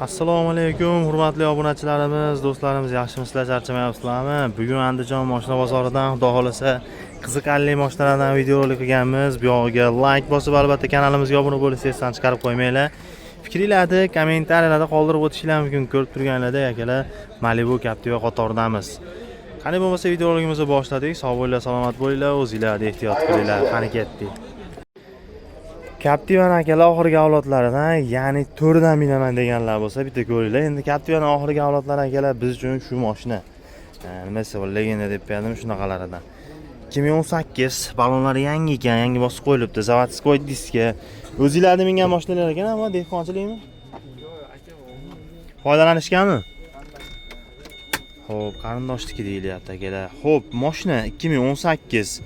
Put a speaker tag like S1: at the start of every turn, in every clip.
S1: Assalomu alaykum, hurmatli obunachilarimiz, do'stlarimiz, yaxshimisizlar, charchamayapsizlarmi? Bugun Andijon mashina bozoridan, xudo xolasa, qiziqarli mashinalardan videorolik qilganmiz. Bu yog'iga like bosib, albatta kanalimizga obuna bo'lishni esdan chiqarib qo'ymanglar. Fikringlarni kommentariyalarda qoldirib o'tishinglar mumkin. Ko'rib turganlarda, akalar, Malibu, Captiva qatoridamiz. Qani bo'lmasa, videorolikimizni boshladik. Sog' bo'linglar, salomat bo'linglar, o'zinglarni ehtiyot qilinglar. Qani, ketdik. Captivani, akalar, oxirgi avlodlaridan, ya'ni to'rtdan minaman deganlar bo'lsa, bitta ko'ringlar. Endi Captivani oxirgi avlodlari, akalar, biz uchun shu mashina. Nima desa, legenda deb qo'yadim shunaqalaridan. 2018, ballonlari yangi ekan, yangi bosib qo'yilibdi, заводской diska. O'zinglarni mingan mashinalar ekan, ammo dehqonchilikmi? Foydalanishganmi? Xo'p, qarindoshniki deyilyapti, akalar. Xo'p, mashina 2018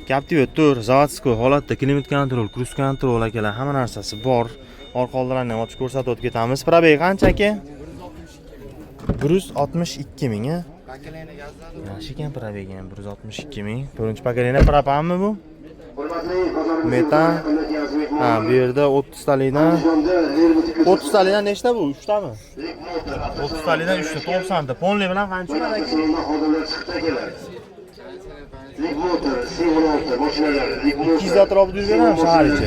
S1: Captiva 4, заводской holatda, климат-контроль, круиз-контроль, akalar, hamma narsasi bor. Orqa oldilarni ham ochib ko'rsatib o'tib ketamiz. Пробег qancha, aka? 162 ming, a? Yaxshi ekan пробег ham, 162 ming. To'rtinchi поколение propanmi bu? Metan. Ha, bu yerda 30 talikdan, 30 talikdan nechta bu? 3 tami? 30 talikdan 3 ta, 90 ta. Полный bilan qancha bo'ladi, aka?
S2: Leapmotor, C16 mashinalar, Leapmotor.
S1: 200 atrofida yurganmi shahar ichi?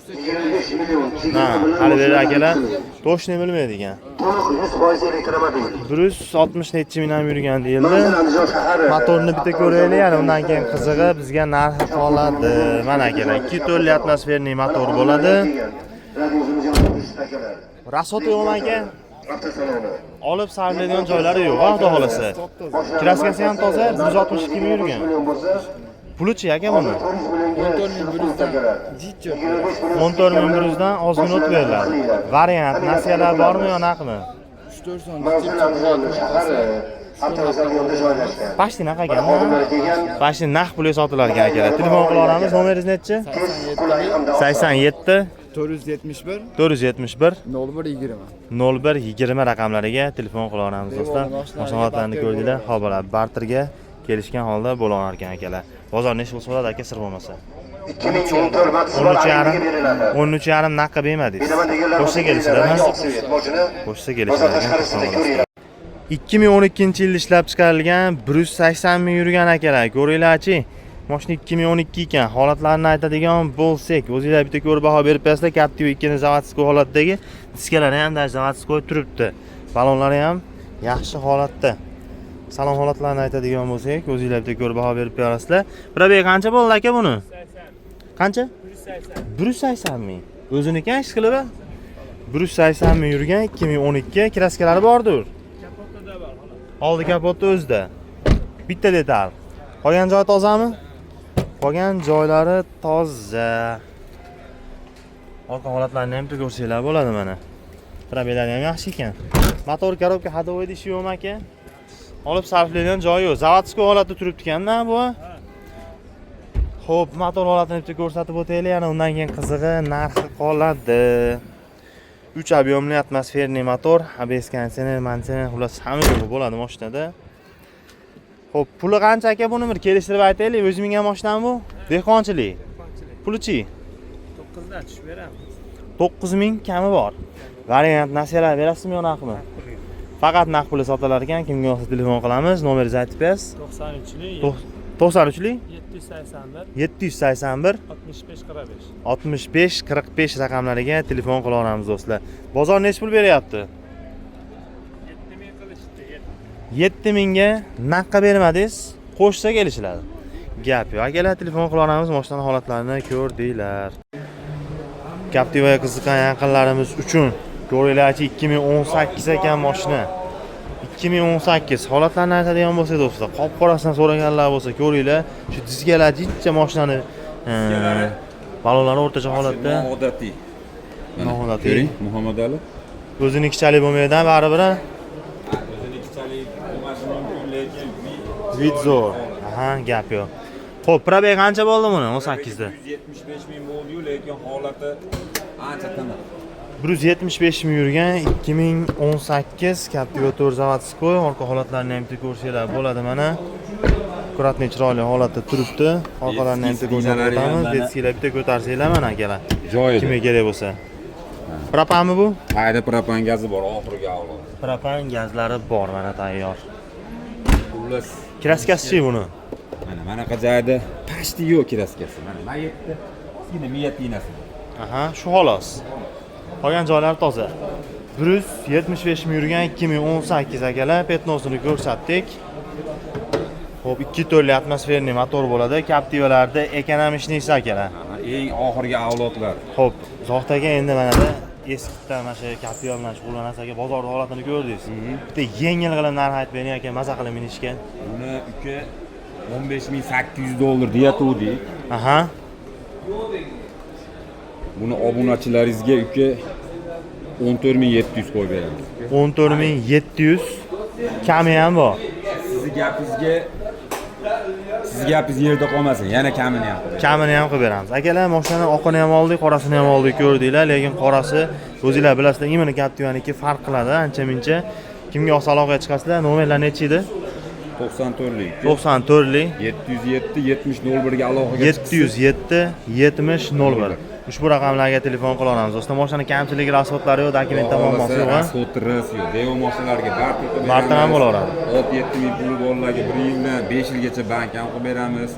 S2: 25 million.
S1: Ha, hali beri, akalar, точно bilmaydi ekan.
S2: To'liq 100% elektromobil.
S1: 160 nechi ming ham yurgan deyildi.
S2: Manzil Andijon shahari.
S1: Motorni bitta ko'raylik, yana undan keyin qizig'i bizga narxi qoladi. Mana, akalar, 2 to'rtli атмосферный motor bo'ladi.
S2: Akalar.
S1: Расход yo'qmi, aka?
S2: Avtosaloni.
S1: Olib sarflaydigan joylari yo'q, xudo xolasa. Краска si ham toza, 162 ming yurgan.
S2: Million bo'lsa,
S1: Pulichi, aka, buni?
S2: 400 millionga. 14
S1: 14 100 dan ozgina o't beriladi. Variant, nasiyalar bormi yo naqmi?
S3: 3-4 so'm.
S2: Manzil Andijon shahari, avtovokzal yo'lida joylashgan.
S1: Почти naq ekan.
S2: Xodimlar kelgan.
S1: Почти naq pulga sotilar ekan, akalar. Telefon qila olamiz. Nomeringiz nechi?
S2: Tez, qulay hamda oson.
S1: 87
S3: 471
S1: 471
S3: 01 20.
S1: 01 20 raqamlariga telefon qila olamiz, do'stlar. Mashinalarni ko'rdinglar. Xo'p, bo'ladi. Barterga kelishgan holda bo'la olar ekan, akalar. Bozor nechi bo'lsa bo'ladi, aka, sir bo'lmasa?
S2: 2014 maksimal
S1: 13,5.
S2: arendaga beriladi.
S1: 13,5 naqqa bermadingiz.
S2: Beraman deganlar
S1: Qo'shsa
S2: bo'lsa,
S1: kelishadi.
S2: rangi oq цвет mashina.
S1: Qo'shsa
S2: Bozor
S1: kelishadi.
S2: tashqarisida ko'ringlar.
S1: 2012 yilda ishlab chiqarilgan, 180 ming yurgan, akalar. Ko'ringlarchi. Mashina 2012 ekan. Holatlarini aytadigan bo'lsak, o'zinglar bitta ko'rib baho berib berasizlar. Captiva 2 заводской holatdagi, diskalari ham даже заводской turibdi. Ballonlari ham yaxshi holatda. Salon holatlarini aytadigan bo'lsak, o'zinglar bitta ko'rib baho berib berasizlar. Пробег qancha bo'ldi, aka, buni? Qancha? 180 ming. O'ziniki ish qilib, 180 ming yurgan 2012, краска lari bordir. Oldi kapotda o'zida. Bitta detal. Qolgan joyi tozami? Qolgan joylari toza. Orqa holatlarini ham bitta ko'rsanglar bo'ladi mana. Пробег lari ham yaxshi ekan. Motor, коробка, ходовой ishi yo'qmi, aka? Olib sarflaydigan joyi yo'q. Заводской holatda turibdi ekanda bu. Xo'p, motor holatini bitta ko'rsatib o'taylik, yana undan keyin qizig'i narxi qoladi. 3 объемli атмосферный motor, ABS, konditsioner, manditsioner, xullas, hamma yo'q bo'ladi mashinada. Xo'p, puli qancha, aka, buni bir kelishtirib aytaylik. O'zi mingan mashinami bu? Dehqonchilik. Pulichi?
S4: 9dan tushib beramiz.
S1: 9000 kami bor. Variant, nasiyalar berasizmi yo naqdmi? Faqat naqd puli sotilar ekan. Kimga yoqsa, telefon qilamiz. Nomeringizni aytib berasiz.
S4: 93lik.
S1: 93lik
S4: 781
S1: 781
S4: 65 45.
S1: 65 45 raqamlariga telefon qila olamiz, do'stlar. Bozor nechi pul beryapti?
S4: 7000 qilishdi.
S1: 7000 ga naqqa bermadingiz, qo'shsa kelishiladi. Gap yo'q. Akalar, telefon qila olamiz, mashinani holatlarini ko'rdinglar. Captivaga qiziqqan yaqinlarimiz uchun ko'ringlarchi, 2018 ekan mashina. 2018 holatlarini aytadigan bo'lsak, do'stlar, qop qorasidan so'raganlar bo'lsa, ko'ringlar, shu diskalar jitcha mashinani ballonlari o'rtacha holatda.
S5: Noodatiy. Mana,
S1: Noodatiy.
S5: Ko'ring, Muhammad Ali.
S1: O'zinikichalik bo'lmaydi baribir, a?
S5: O'zinikichalik bo'lmashi mumkin, lekin
S1: Вид zo'r. Aha, gap yo'q. Xo'p, пробег qancha bo'ldi buni 18 da?
S5: 175 ming bo'ldi-yu, lekin holati ancha tiniq.
S1: 175 ming yurgan 2018 Captiva 4, заводской. Orqa holatlarini ham bitta ko'rsanglar bo'ladi mana. Аккуратный, chiroyli holatda turibdi. Orqalarini ham bitta ko'rsatib
S5: Diskalari ham
S1: o'tamiz.
S5: mana.
S1: Детский lar bitta ko'tarsanglar mana, akalar.
S5: Joyida.
S1: Kimga kerak bo'lsa. Propanmi bu?
S5: Tagida propan gazi bor, oxirgi avlod.
S1: Propan gazlari bor, mana tayyor.
S5: Xullas,
S1: Kraskasi-chi buni?
S5: Mana manaqa joyda почти yo'q kraskasi. Mana mayetda ozgina miyatinasi bor.
S1: Aha, shu xolos. Qolgan joylari toza. 175 ming yurgan, 2018 akalar, пятно sini ko'rsatdik. Xo'p, 2 to'rtli атмосферный motor bo'ladi. Captivalarda экономичный si akalar.
S5: Aha, eng oxirgi avlodlar.
S1: Xo'p, Zohid aka, endi manada eskidan mana shu Captiva bilan shug'ullanasiz aka, bozor holatini ko'rdingiz. Bitta yengil qilib narx aytib bering aka, maza qilib minishga.
S5: Buni uka 15 800 dollar deyatuvdik. Buni obunachilaringizga, uka, 14 700 qo'yib beramiz.
S1: 14 700, kami ham bor.
S5: Sizni gapingiz yerda qolmasin, yana kamini ham qilib.
S1: Kamini ham qilib beramiz. Akalar, mashinani oqini ham oldik, qorasini ham oldik, ko'rdinglar, lekin qorasi, o'zinglar bilasizlar, именно Captivaniki farq qiladi ancha-muncha. Kimga yoqsa aloqaga chiqasizlar. Nomerlar nechi edi?
S5: 94lik.
S1: 94lik.
S5: 707 70 01 ga aloqaga chiqsin.
S1: 707 70 01. Ushbu raqamlarga telefon qila olamiz. Do'stlar, mashina kamchiligi, расход lari yo'q, dokumentda muammosi yo'q, a?
S5: Расход yo'q. Deo mashinalarga barter qilib beramiz.
S1: Barter ham bo'laveradi.
S5: 6-7 ming puli borlarga 1 yildan 5 yilgacha bank ham qilib beramiz.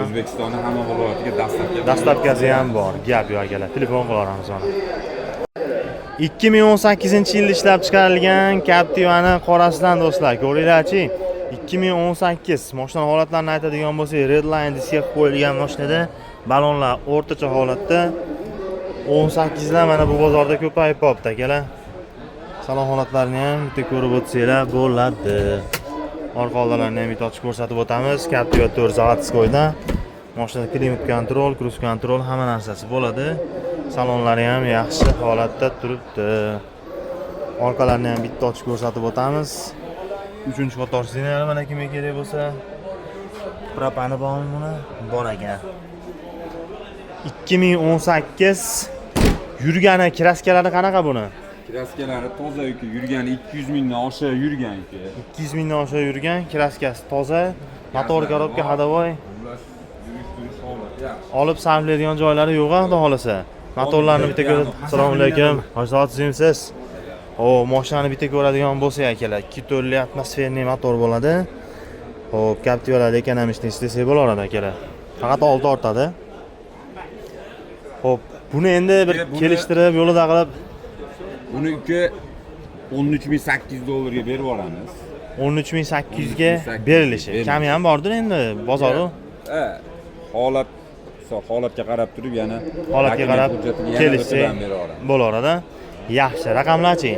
S5: O'zbekistonning hamma viloyatiga доставка.
S1: Доставка si ham bor. Gap yo'q akalar. Telefon qila olamiz mana. 2018-yilda ishlab chiqarilgan Captivani qorasidan do'stlar, ko'ringlarchi. 2018 mashina holatlarini aytadigan bo'lsak, Redline diska qilib qo'yilgan mashinada balonlar o'rtacha holatda. 18 lar mana bu bozorda ko'payib qolibdi akalar. Salon holatlarini ham bitta ko'rib o'tsanglar bo'ladi. Orqa oldalarini ham bitta ochib ko'rsatib o'tamiz. Captiva 4 заводской dan. Mashinada климат-контроль, круиз-контроль, hamma narsasi bo'ladi. Salonlari ham yaxshi holatda turibdi. Orqalarini ham bitta ochib ko'rsatib o'tamiz. Uchinchi qator сиденье mana kimga kerak bo'lsa. Propani bormi buni? Bor ekan. 2018 yurgani, kraskalari qanaqa buni?
S5: Kraskalari toza uka, yurgani 200 mingdan oshiq yurgan uka.
S1: 200 mingdan oshiq yurgan, kraskasi toza, motor коробка ходовой.
S5: Xullas, yurish turish holati yaxshi.
S1: Olib sarflaydigan joylari yo'q, xudo xohlasa. Motorlarni bitta ko'rib. Assalomu alaykum. Hoji tuzimsiz? O, mashinani bitta ko'radigan bo'lsak akalar, 2 to'rtli атмосферный motor bo'ladi. Xo'p, Captivalarda экономичный desak bo'laveradi akalar. Faqat oldi ortadi. Xo'p, buni endi bir kelishtirib, yo'lida qilib.
S5: Buni uka 13 800 dollarga berib yuboramiz.
S1: 13 800 ga
S5: 13 800
S1: berilishi.
S5: Berilishi.
S1: Kami ham bordir endi, bozoru.
S5: Ha, holat holatga qarab turib yana
S1: Holatga
S5: dokument
S1: qarab
S5: hujjatiga yana
S1: kelishsak
S5: o'tib ham bera olamiz.
S1: bo'laveradi. Yaxshi, raqamlarchi?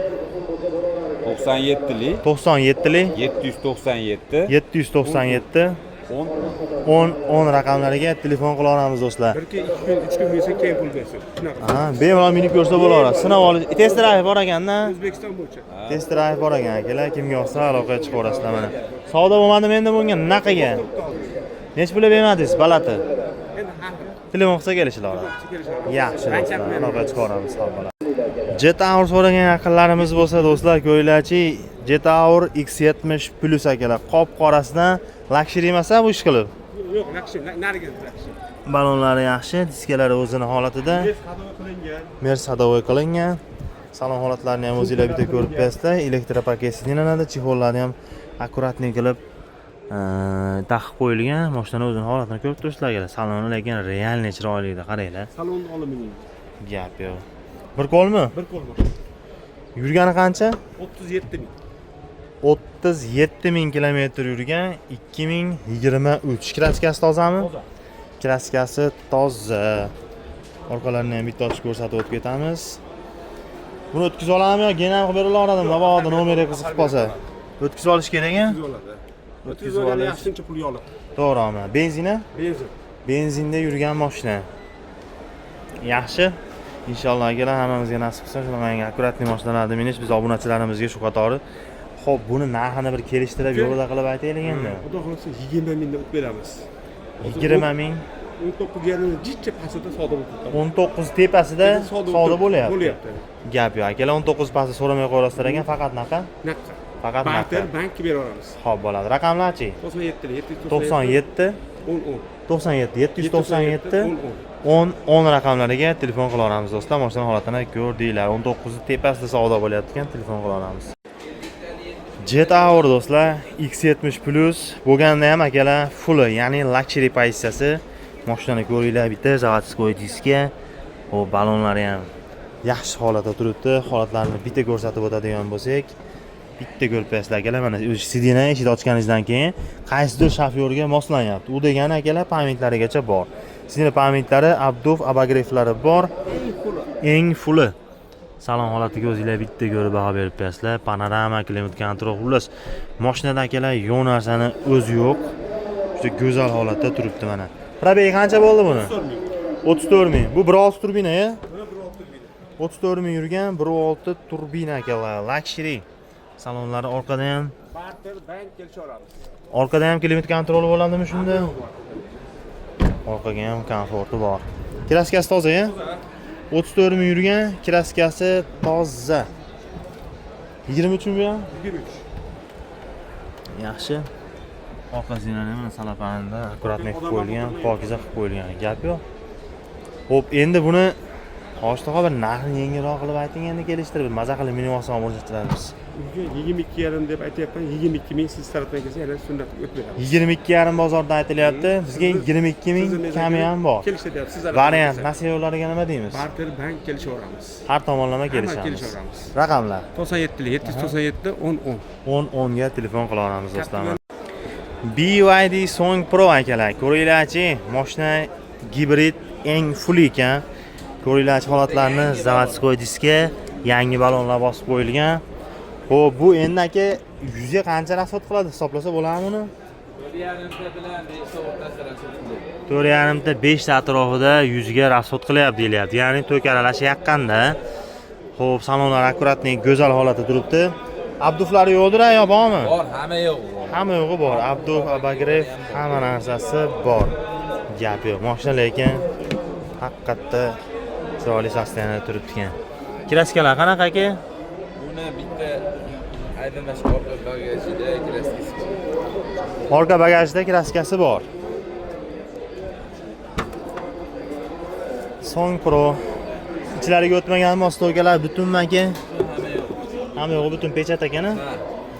S5: 97lik.
S1: 97lik.
S5: 797.
S1: 797.
S5: 10.
S1: 10 10 raqamlariga telefon qila olamiz do'stlar.
S6: Bir kun, 2 kun, 3 kun yursa, keyin pul bersin. Shunaqa.
S1: Ha, bemalol minib ko'rsa bo'laveradi. Sinab olish, test drive bor ekanda.
S6: O'zbekiston bo'yicha.
S1: Test drive bor ekan akalar, kimga yoqsa aloqaga chiqaverasizlar mana. Savdo bo'lmadimi endi bunga naqiga? Necha pulga bermadingiz balati?
S6: Endi har xil.
S1: Telefon qilsa kelishilar.
S6: Kelishadi.
S1: Yaxshi do'stlar, aloqaga chiqaveramiz, sog' bo'ladi. Jetour so'ragan yaqinlarimiz bo'lsa do'stlar, ko'ringlarchi, Jetour X70 Plus akalar, qop-qorasidan, luxury emas bu ish qilib.
S6: Yo'q, naqshi, narigi naqshi.
S1: Balonlari yaxshi, diskalari o'zini holatida.
S6: Qilingan.
S1: Mers ходовой qilingan. Salon holatlarini ham o'zinglar bitta ko'rib qo'yasizlar. Электропакет singlanadi, чехол larni ham аккуратный qilib taqib qo'yilgan. Mashinani o'zini holatini ko'rib turibsizlar akalar. Saloni lekin реальный chiroyli, qaranglar.
S6: Salonni olib mining.
S1: Gap yo'q. Bir qo'lmi?
S6: Bir qo'l mashina.
S1: Yurgani qancha?
S6: 37 ming.
S1: 37 ming kilometr yurgan, 2023. Kraskasi tozami?
S6: Toza.
S1: Kraskasi toza. Orqalarini ham bitta ochib ko'rsatib o'tib ketamiz. Buni o'tkazib oladimi yo gena qilib bera oladimi? Mabodo nomeri qiziqib qolsa. O'tkazib olish kerak a?
S6: O'tkazib oladi.
S1: O'tkazib
S6: O'tkazib olganda
S1: olish.
S6: yaxshimcha pulga oladi.
S1: To'g'rimi? Benzini?
S6: Benzin.
S1: Benzinda yurgan mashina. Yaxshi. Inshaalloh akalar, hammamizga nasib qilsin shunaqa аккуратный mashinalarni minish, biz obunachilarimizga shu qatori. Xo'p, buni narxini bir kelishtirib, yo'lida qilib aytaylik endi.
S6: Xudo xohlasa 20 mingdan o'tib beramiz.
S1: 20 ming.
S6: 19 yarim jicha pastida savdo bo'lib turibdi.
S1: 19 tepasida savdo bo'lyapti.
S6: Bo'lyapti.
S1: Gap yo'q. Akalar, 19 pasti so'ramay qo'yasizlar ekan, faqat naqa.
S6: Naqqa.
S1: Faqat naqa.
S6: Barter bankka bera olamiz.
S1: Xo'p, bo'ladi. Raqamlarchi?
S6: 97
S1: 97
S6: 797 10 10.
S1: 97 797 10 10 raqamlariga telefon qila olamiz, do'stlar. Mashina holatini ko'rdinglar. 19 tepasida savdo bo'lyapti ekan, telefon qila olamiz. Jet Hour, do'stlar, X70 Plus bo'lganda ham, akalar, full, ya'ni luxury pozitsiyasi. Mashinani ko'ringlar bitta, заводской diska. Xo'p, balonlari ham yaxshi holatda turibdi. Holatlarini bitta ko'rsatib o'tadigan bo'lsak, bitta ko'rib qo'yasizlar, akalar, mana o'sha сиденье eshikni ochganingizdan keyin qaysidir shofyorga moslanyapti. U degani, akalar, память larigacha bor. Сиденье память lari, обдув, обогрев lari bor. Eng fulli. Salon holatiga o'zinglar bitta ko'rib baho berib qo'yasizlar. Panorama, климат-контроль, xullas, mashinada, akalar, yo'q narsani o'zi yo'q. Juda go'zal holatda turibdi mana. Пробег i qancha bo'ldi buni? 34 ming. Bu 1.6 turbina, ya? 34 ming yurgan 1.6 turbina, akalar, luxury. Salonlari orqada ham
S6: Barter, bank kelishaveramiz.
S1: Orqada ham климат-контроль bo'ladimi shunda? Orqaga ham komforti bor. Краска si toza, ya? 34 ming yurgan, краска si toza. 23 mi bu ham?
S6: 23.
S1: Yaxshi. Orqasini mana salapanda аккуратный qilib qo'yilgan, pokiza qilib qo'yilgan. Gap yo'q. Xo'p, endi buni Tosh bir narxini yengilroq qilib ayting, endi kelishtirib, maza qilib minib olsam o'rgattiramiz.
S6: Uyga 22,5 deb aytyapman. 22 ming siz tarafdan kelsa yana sunnat o'tib beramiz.
S1: 22,5 bozorda aytilyapti. Bizga 22 ming kami ham bor.
S6: Kelishadi, siz
S1: Variant nasiya yo'llariga nima deymiz?
S6: Barter, bank kelishaveramiz.
S1: Har tomonlama
S6: Hamma
S1: kelishamiz.
S6: kelishaveramiz.
S1: Raqamlar
S6: 97 797 10 10.
S1: 10 10 ga telefon qila olamiz, do'stlar. BYD Song Pro, akalar, ko'ringlarchi, mashina gibrid, eng full ekan. Ko'ringlarchi holatlarni, заводской diska, yangi balonlar bosib qo'yilgan. Xo'p, bu endi, aka, yuzga qancha расход qiladi, hisoblasa bo'ladimi uni?
S7: 4,5 ta bilan 5 ta o'rtasida расход qiladi.
S1: 4,5 ta 5 ta atrofida yuzga расход qilyapti deyilyapti. Ya'ni tok aralashi yaqqanda. Xo'p, salonlar аккуратный, go'zal holatda turibdi. Обдув lari yo'qdir, yo bormi?
S7: Bor, hamma yo'q. Bor.
S1: Hamma yo'g'i bor. Обдув, обогрев, hamma narsasi bor. Gap yo'q. Mashina lekin haqiqatda chiroyli состояние da turibdi ekan. Краска lar qanaqa, aka?
S7: Buni bitta aydinlash, orqa bagajida краска si bor.
S1: Orqa bagajida краска si bor. Song Pro ichlariga o'tmaganmi, стойка lar butunmi, aka?
S7: Hamma yo'q.
S1: Hamma yo'g'i butun, pechat ekan, a?
S7: Ha,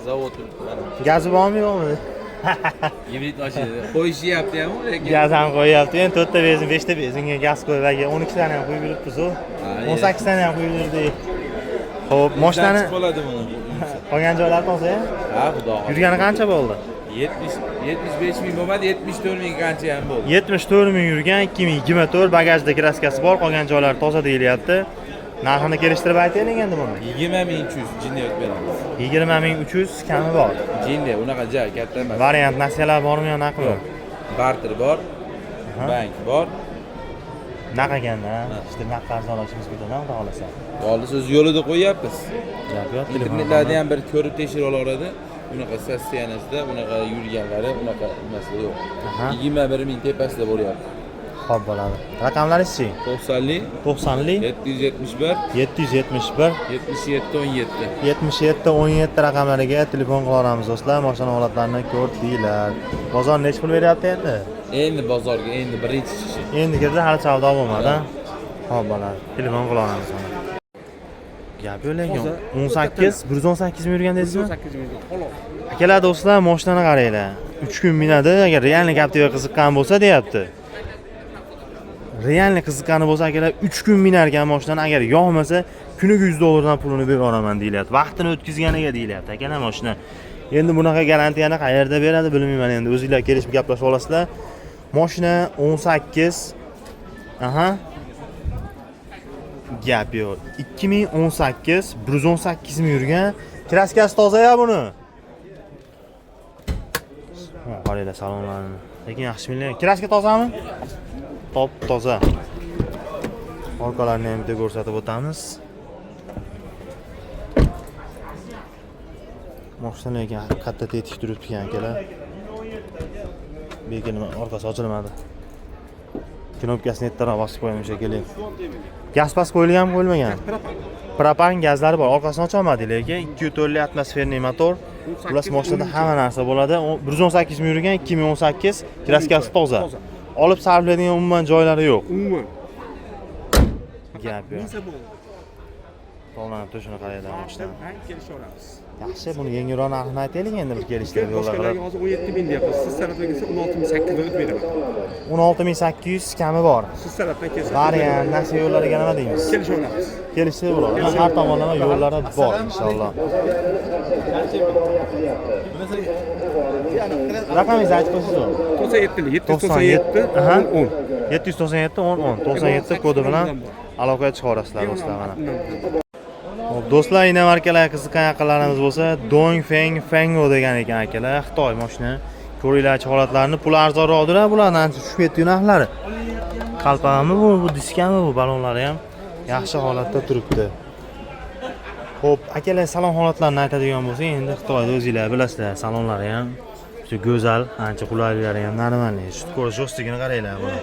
S7: zavod turibdi mana.
S1: Gazi bormi, yo'qmi?
S7: Gibrid mashina. Qo'yishyapti ham u lekin.
S1: Gaz ham qo'yyapti. Endi to'rtta benzin, beshta benzinga gaz qo'yib, aka, 12 tani ham qo'yib yuribmiz-u.
S7: Ha,
S1: 18 tani ham qo'yib yurdik. Xo'p, mashinani
S7: Chiqib qoladi buni.
S1: qolgan joylari toza, ya?
S7: Ha, xudo xohlasa.
S1: Yurgani qancha bo'ldi?
S7: 70 75 ming bo'lmadi, 74 ming qancha ham bo'ldi.
S1: 74 ming yurgan, 2024, bagajda краска si bor, qolgan joylari toza deyilyapti. Narxini kelishtirib aytaylik endi buni.
S7: 20 300 jinni o'tib beramiz.
S1: 20 300 kami bor.
S7: Jinni unaqa ja katta emas.
S1: Variant nasiyalar bormi yo naqmi?
S7: Barter bor, bank bor.
S1: Naq ekanda, işte naq qarz olishimiz ketadi, xudo xohlasa.
S7: Bo'ldi, so'z yo'lida qo'yyapmiz.
S1: Gap yo'q. Telefon
S7: Internetlarda ham bir ko'rib tekshirib olaveradi. Unaqa состояние sida, unaqa yurganlari, unaqa nimasida yo'q. 21 ming tepasida bo'lyapti.
S1: Xo'p, bo'ladi. Raqamlaringiz-chi?
S7: 90lik
S1: 90lik
S7: 771
S1: 771
S7: 77 17.
S1: 77 17 raqamlariga telefon qila olamiz, do'stlar. Mashina holatlarini ko'rdinglar. Bozor nechi pul beryapti endi?
S7: Endi bozorga endi birinchi chiqishi.
S1: Endi kirdi, hali savdo bo'lmadi. Xo'p, bo'ladi. Telefon qila olamiz mana. Gap yo'q lekin.
S6: Toza.
S1: 18, 118 ming yurgan deysizmi?
S6: 118 ming xolos.
S1: Akalar, do'stlar, mashinani qaranglar. 3 kun minadi, agar реальный Captiva qiziqqan bo'lsa, deyapti. Реальный qiziqqani bo'lsa, akalar, 3 kun minar ekan mashinani, agar yoqmasa, kuniga 100 dollardan pulini berib yuboraman deyilyapti. Vaqtini o'tkazganiga deyilyapti, akalar, mashina. Endi bunaqa garantiyani qayerda beradi, bilmayman endi. O'zinglar kelishib gaplashib olasizlar. Mashina 18. Aha. Gap yo'q. 2018, 118 ming yurgan. Краска si toza-ya buni. Ha, qaranglar salonlarini. Lekin yaxshi mingan. Краска tozami? Top toza. Orqalarini ham bitta ko'rsatib o'tamiz. Mashina lekin haqiqatda tetik turibdi ekan, akalar. Lekin nima, orqasi ochilmadi. Knopkasini ertaroq bosib qo'yamiz shekilli. Gaz pas qo'yilganmi, qo'yilmagan? Propan gazlari bor. Orqasini ocholmadik lekin 2.4 атмосферный motor. Xullas, mashinada hamma narsa bo'ladi. 118 ming yurgan, 2018, краска si toza.
S6: Toza.
S1: Olib sarflaydigan umuman joylari yo'q.
S6: Umuman.
S1: Gap yo'q.
S6: Minsa bo'ldi.
S1: Tovlanib turishini qaranglar mashina.
S6: Bank kelisha olamiz.
S1: Yaxshi, buni yengilroq narxini aytaylik endi bir kelishtirib yo'llar
S6: Boshqalarga
S1: qilib.
S6: hozir 17 ming deyapmiz. Siz tarafdan kelsa 16 800 deb beraman.
S1: 16 800 kami bor.
S6: Siz tarafdan kelsa
S1: Variant nasiya yo'llariga nima deymiz?
S6: kelisha olamiz.
S1: Kelishsak bo'ladi. Har tomonlama yo'llari bor inshaalloh. Raqamingizni aytib qo'ysangiz bo'ladi.
S6: 97 797
S1: Aha.
S6: 10
S1: 797 10 10 97 kodi bilan aloqaga chiqa olasizlar do'stlar mana. Xo'p, do'stlar, inomarkalar qiziqqan yaqinlarimiz bo'lsa, Dongfeng Fengo degan ekan akalar, Xitoy mashina. Ko'ringlarchi holatlarini, puli arzonroqdir bulardan ancha tushib ketdi narxlari. Qalpag'ami bu, bu diskami bu, balonlari ham yaxshi holatda turibdi. Xo'p, akalar, salon holatlarini aytadigan bo'lsak, endi Xitoyda o'zinglar bilasizlar, salonlari ham juda go'zal, ancha qulayliklari ham нормальный. Shu ko'rish jo'stigini qaranglar buni.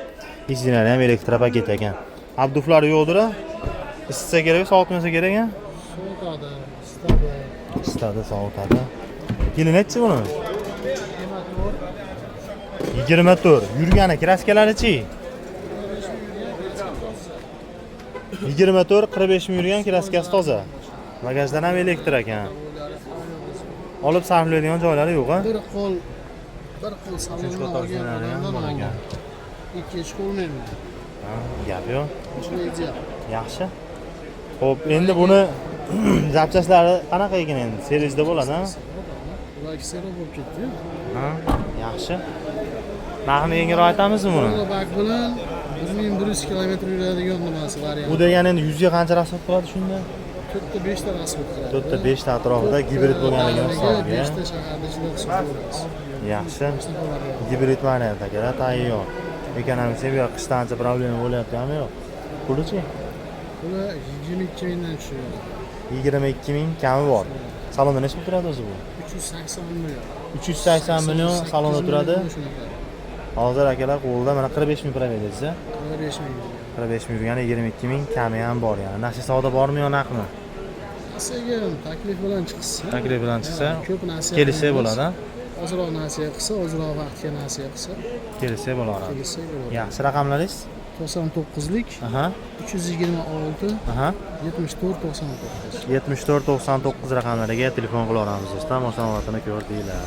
S1: Izinlari ham elektropaket ekan. Обдув lari yo'qdir a? Isitsa kerak, sovutmasa kerak a?
S8: Sovutadi, isitadi.
S1: Isitadi, sovutadi. Yili nechi buni? 24. Yurgani краска lari-chi? 24 45 ming yurgan, краска si toza. Bagajdan ham elektr ekan. Olib sarflaydigan joylari yo'q a?
S8: Bir qo'l
S1: Uchinchi
S8: salondan
S1: qator
S8: olgan
S1: zinalari ham
S8: odamdan
S1: bor
S8: oldim.
S1: ekan.
S8: Ikkinchi qo'l mendan.
S1: Ha, gap yo'q.
S8: Mashina ideal.
S1: Yaxshi. Xo'p, endi buni запчасть lari qanaqa ekan endi? Servisda bo'ladi, ha?
S8: Ular sero bo'lib ketdi-yu.
S1: Ha, yaxshi. Narxini yengilroq aytamizmi buni?
S8: To'la bak bilan 1100 kilometr yuradigan nimasi variant.
S1: Bu degani endi 100 ga qancha расход qiladi shunda?
S8: To'rtta beshta расход qiladi.
S1: 4 ta 5 ta atrofida gibrid bo'lganligini hisobiga.
S8: Beshta shaharda ichida hisoblayveramiz.
S1: Yaxshi. Gibrid variant akalar tayyor. Ekonomika bu yoq qishda ancha problema bo'lyapti, hamma yo'q. Pulichi?
S8: Puli 22 mingdan tushadi.
S1: 22 ming kami bor. Salonda necha pul turadi o'zi bu?
S8: 380 million.
S1: 380 million salonda turadi.
S8: Shunaqa.
S1: Hozir akalar qo'lida mana 45 ming пробег dedingiz, a?
S8: 45 ming.
S1: 45 ming yurgani 22 ming kami ham bor yani. Nasiya savdo bormi yo naqdmi?
S8: Nasiyaga taklif bilan chiqsa.
S1: Taklif bilan chiqsa,
S8: Ko'p nasiya
S1: kelishsak
S8: qilamiz.
S1: bo'ladi, a?
S8: Ozroq nasiya qilsa, ozroq vaqtga nasiya qilsa,
S1: Kelishsak bo'laveradi.
S8: kelishsak bo'ladi.
S1: Yaxshi, raqamlaringiz?
S8: 99lik 326 74 99.
S1: 74 99 raqamlariga telefon qilaveramiz do'stlar. Mashina holatini ko'rdinglar.